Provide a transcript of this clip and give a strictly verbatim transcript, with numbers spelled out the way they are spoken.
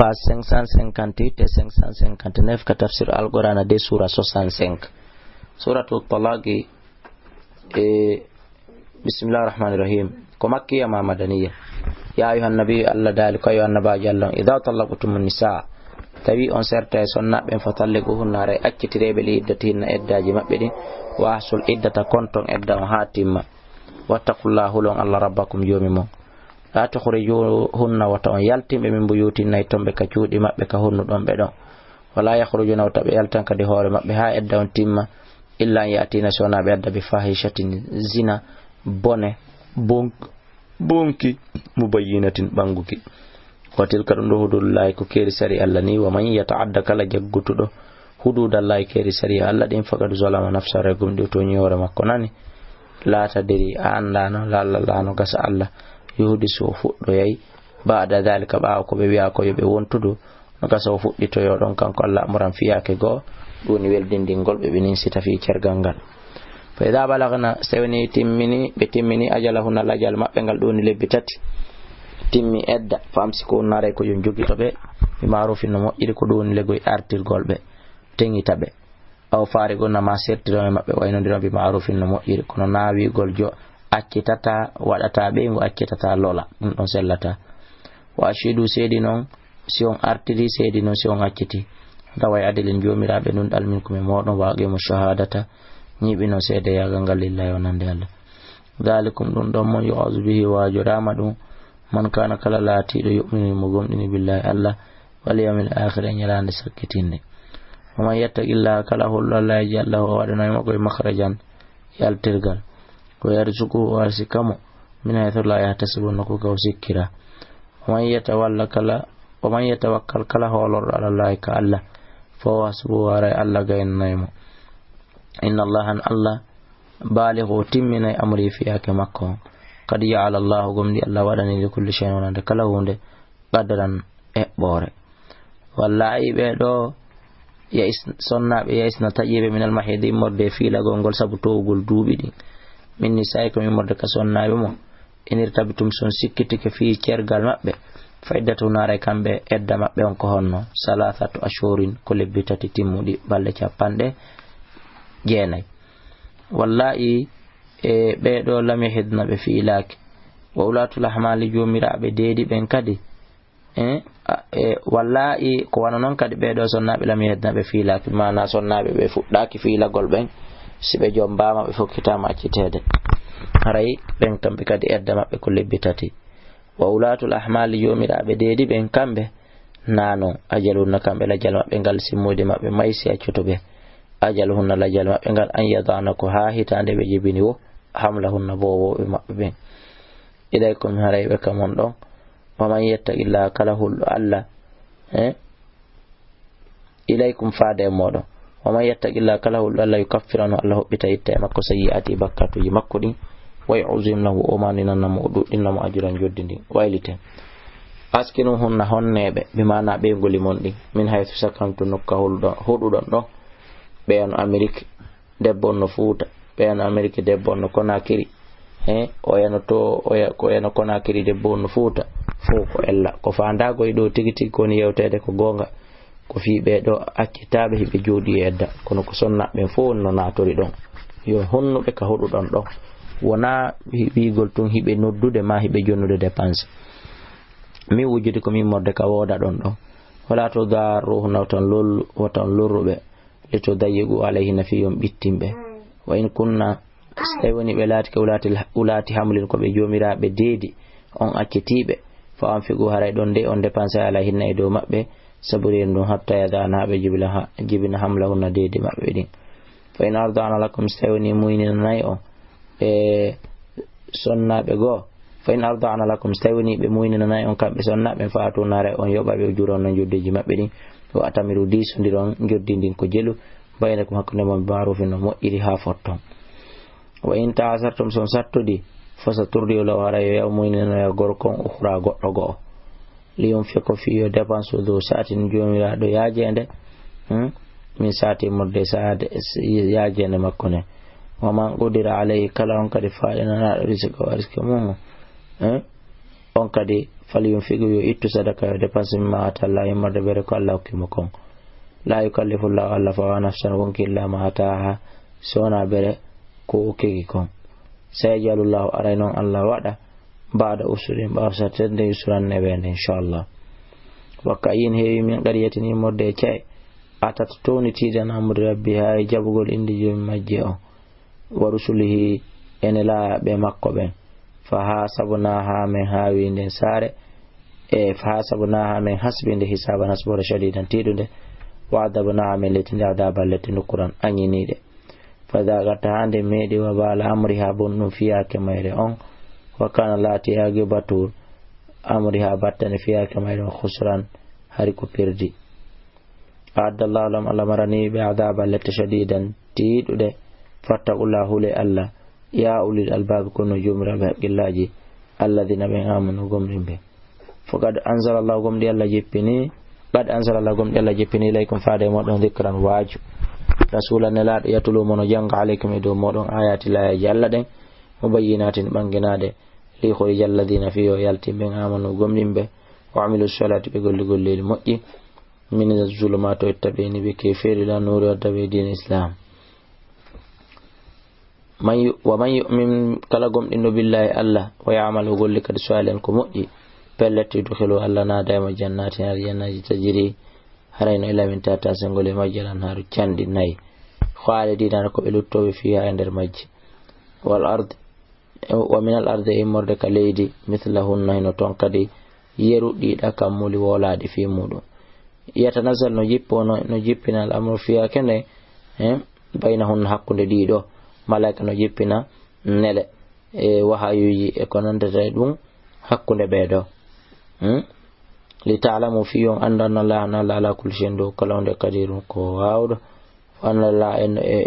page cinq cent cinquante-huit et cinq cent cinquante-neuf ka tafsir Alqur'ana de sura soixante-cinq. Suratul Talaqi, e, bismillahir rahmanir rahim. Ko makkiya ma madaniya? Ya ayyuhan nabiyyu, Allah daali ko yo annabaajo Allah on, idha tallaqtumun nisaa, tawi on serta e sonnaaɓe ɓen, fa talliquhunna, haray accitireeɓe, li iddatihinna, eddaaji maɓɓe ɗin, wa ahsul iddata, konton edda on haa timma. Wattaqullaha, hulon Allah, rabbakum, joomi mon. La tukhrijuhunna, wata on yaltin ɓe, min buyutihinna, e ton ɓe ka cuuɗi maɓɓe, ka honnuɗon ɓe ɗon. Wala yakhrujuna, wata ɓe yaltan kadi hoore maɓɓe haa edda on timma, illa an ya'tina, si wonaa ɓe adda, bi fahishatin, zina, bone, bon-, bonki, mubayyinatin, ɓannguki. Wa tilka, ɗum ɗo, hududullahi, ko keeri sariya Allah ni. Wa man yata'adda, kala jaggutuɗo hududallahi, keeri sariya Allah ɗin, faqad zalama nafsahu, haray gomɗii o tooñi hoore makko nani. La tadri, a anndaano, la'alla, no gasa Allah, yuhdisu, o fuɗɗoyay, ba'da dhalika, ɓaawo ko ɓe wi'a ko yo ɓe wontudu, no gasa o fuɗɗitoyo ɗon, kanko Allah, amran, fiyaake goo, ɗum woni weldindingol ɓe, ɓe ninsita fii cergal ngal. Fa idha balagna, so tawii timmini, ɓe timmini, ajalahunna, lajal maɓɓe ngal, ɗum woni lebbi tati, timmi edda, fa amsikuhunna, haray ko yo on jogito ɓe, bi ma'rufin, no moƴƴiri, ko ɗum woni legoy artirgol ɓe, teŋita ɓe. Aw fariquhunna, maa sertiron e maɓɓe, waynondiron, bi ma'rufin, no moƴƴiri, kono naawigol jo accitataa, waɗataa ɓeyngu, accitataa lola, ɗum ɗon sellataa. Wa ashhidu, seedinon, si on artirii, seedinon si on accitii, zaway adlin, joomiraaɓe nunɗal, minkum, e mooɗon, wa aqimu shahadata, ñiiɓinon seedeyaagal ngal, lillahi, wonande Allah. Dhalikum, ɗum ɗon mon, yu'azu bihi, waajoraama ɗum, man kana, kala laatiiɗo, yu'minu, mo gomɗini, billahi, Allah, wal yawmil akhir, e ñalaande sakkitinɗe. Wa man yattaqillaha, kala hulɗo Allah, yaj'al lahu, o waɗanay mo koye makhrajan, yaltirgal. Wa yarzuqhu, o arsika mo, min haythu la yahtasibu, nokku ka o sikkiraa. Wa man yatawalla, kala, wa man yatawakkal, kala hoolorɗo, alallahi, ka Allah, fa huwa hasbuhu, haray Allah gaynanay mo. Inna Allaha, an Allah, balighu, o timminay, amri, fiyaake makko on. Qad ja'ala Allahu, gomɗii Allah waɗanii, li kulli shay'in, wonande kala huunde, qadran, eɓɓoore. Wallaahi ɓee ɗoo, ya'is-, sonnaaɓe ya'isna, taƴiiɓe, minal mahiidi, immorde e fiilagol ngol sabu toowugol duuɓi ɗin, min nisaa'ikum, immorde ka sonnaaɓe mon, in irtabtum, si on sikkitike, fii, cergal maɓɓe, fa iddatuhunna, haray kamɓe edda maɓɓe on ko honno? Salaasatu ashhurin, ko lebbi tati timmuɗi, balɗe capanɗe jeenay. Wallaahi, e ɓee ɗoo, lam yahidna, ɓe fiilaaki. Wa ulaatul ahmaali, joomiraaɓe deedi ɓen kadi, e, a, e, wallaahi, ko wano non kadi ɓee ɗoo sonnaaɓe lam yahidna, ɓe fiilaaki, maanaa sonnaaɓe ɓe fuɗɗaaki fiilagol ɓen, si ɓe jombaama, ɓe fokkitaama acciteede, haray ɓen kamɓe kadi edda maɓɓe ko lebbi tati. Wa ulaatul ahmaali, joomiraaɓe deedi ɓen kamɓe, naa non, ajaluhunna, kamɓe lajal maɓɓe ngal, simmoyde maɓɓe may si accutu ɓe, ajaluhunna, lajal maɓɓe ngal, an yada'na, ko haa hitaande ɓe jibini woo, hamlahunna, boowooɓe maɓɓe ɓen. Ilaykum, haray ɓe ka mon ɗon. Wa man yattaqillaha, kala hulɗo Allah, e, ilaykum, faade e mooɗon. Wa man yattaqillaha, kala hulɗo Allah, yukaffir anhu, Allah hoɓɓita, itta e makko, sayyi'aatihi, bakkaatuuji makko ɗin. Wa yu'zim lahu, o mawninana mo, o ɗuɗɗinana mo, ajran, njoɓdi ndin. Wayliten. Askinuhunna, honneeɓe, bi maanaa ɓeynguuli mon ɗin, min haythu sakantum, nokka hulɗo-, hoɗuɗon ɗon. Ɓeya no Amerik, debbo on no Fuuta, ɓeya no Amerik, debbo on no Konakiri. He, oya no to, oya, ko oya no Konakiri, debbo on no Fuuta. Fow ko ella. Ko faandaagol e ɗoo tigi tigi ko woni yewteede ko goonga. Ko fii ɓee ɗoo accitaaɓe hiɓe jooɗii e edda, kono ko sonnaaɓe ɓen fow woni no naatori ɗon. Yo honnuɓe ka hoɗuɗon ɗon. Wonaa hi-, wi'ugol tun hiɓe noddude maa hiɓe jonnude dépense. Min wujjude ko min immorde ka wooda ɗon ɗon. Wala tudarruhunna, wota on lollu, wota on lorruɓe. Litudayyiqu alayhinna, fii yo on ɓittin ɓe. Wa in kunna, so tawi woni ɓe laatike ulaati, ulaati hamlin, ko ɓe joomiraaɓe deedi, on accitii ɓe, fa anfiqu, haray ɗon de on dépensé alayhinna e dow maɓɓe, saburiyee ɗum, hatta yada'na, haa ɓe jibila ha-, jibina hamlahunna, deedi maɓɓe ɗin. Fa in arda'na lakum, so tawi woni muuyninanay on, e sonnaaɓe goo, fa in arda'na lakum, so tawi woni ɓe muuyninanay on kamɓe sonnaaɓe, fa aatuhunna, haray on yoɓa ɓe, ujurahunna, njoddeeji maɓɓe ɗin, wa atamiru, diisondiron njoddi ndin ko jelu, baynakum, hakkunde mon, bi ma'rufin, no moƴƴiri haa fotton. Wa in ta'asartum, so on sattodii, fa saturdi'u lahu, haray yo yaw muyninoya gorko on, ukhra, goɗɗo go'o. Li yunfiq, fii yo dépense, dhu sa'atin, joomiraaɗo yaajeende, hmm? Min sa'atihi, immorde saade, yaajeende makko nden. Wa man qudira alayhi, kala on kadi faaɗinanaaɗo rizquhu, arsike mum, hmm? On kadi Falyunfiq, yo ittu sadaka, yo dépense, mimma aataahu Llah, immorde bere ko Alla hokki mo kon. Laa yukallifu Llahu, Alla fawa nafsan wonkii illa ma aataaha, so wonaa bere ko okkii kon. Sayaj'alu Llahu, aray non Alla waɗa, ba'da usrin, ɓaawo satteende, yusran, neweende, inchallah. Wa ka'ayyin, heewi min qaryatin, immorde e ca'e, atat, townitiiɗe, an amri rabbiha, e jaɓugol innde joomi majje on, wa rusulihi, e nelaaɓe makko ɓen. Fa hasabnaha, men haawi nden saare, e fa hasabnaha, men hasbi nde, hisaban, hasbore, shadidan, tiiɗunde, wa adabnaha, men letti nde, adaban, lette, nukuran, añiniiɗe. Fa daqat, haa nde meeɗi, wa bala amriha, bonɗum fiyaake mayre on, wa kana, laati, aqibatu amriha, battane fiyaake mayre on, khusran, hari ko perdi. A'adda Allahu lahum, Alla marani ɓe, adaban, lette, shadidan, tiiɗuɗe. Fattaqullaha, hule Alla, ya ulil albaabi, ko no joomiraaɓe haqqillaaji, alladina, ɓen, amanu, gomɗimɓe. Faqad anzala Allahu, gomɗi Alla jippini, qad anzala Allahu, gomɗi Alla jippini, ilaykum, faade e moɗon, dhikran, waaju, rasulan, nelaaɗo, yatlu, mo no jannga, alaykum, e dow moɗon, ayati, laayeeji Alla ɗen, mubayyinatin, ɓanginaaɗe, liyukhrija alladina, fii yo yaltin ɓen, amanu, gomɗimɓe, wa amilu salati, ɓe golli golleeli moƴƴi, min zulumaati, o itta ɓe ni ɓe keefeeri, ila nuuri, o adda ɓe diina Islaam. Man yu-, wa man yu'min, kala gomɗinɗo, billahi, Alla, wa ya'mal, o golli kadi, salihan, ko moƴƴi, pellet, yudkhilu, Alla naada e mo, jannatin, aljannaaji, tajri, haray no e lawinta, taasengol e majji, al anhaaru, canɗi nayi, khalidina, ko ɓe luttooɓe, fiha, e nder majji. Wal ard, wa min al ardi, e immorde ka leydi, mithlahunna, hino ton kadi yeru ɗiɗa kammuli woolaaɗi fii muɗum. Yatanazzal, no jippo, no, no jippina, al amru, fiyaake nde, eh, baynahunna, hakkunde ɗiɗo, malaa'ika no jippina nele, e wahayuuji e ko nanndata e ɗum hakkunde ɓee ɗoo. Hmm? Li ta'lamu, fii on anndu, anna Allaha, anna Alla, ala kulli shay'in, dow kala huunde, qadirun, ko waawɗo, wa anna Allaha, en, e,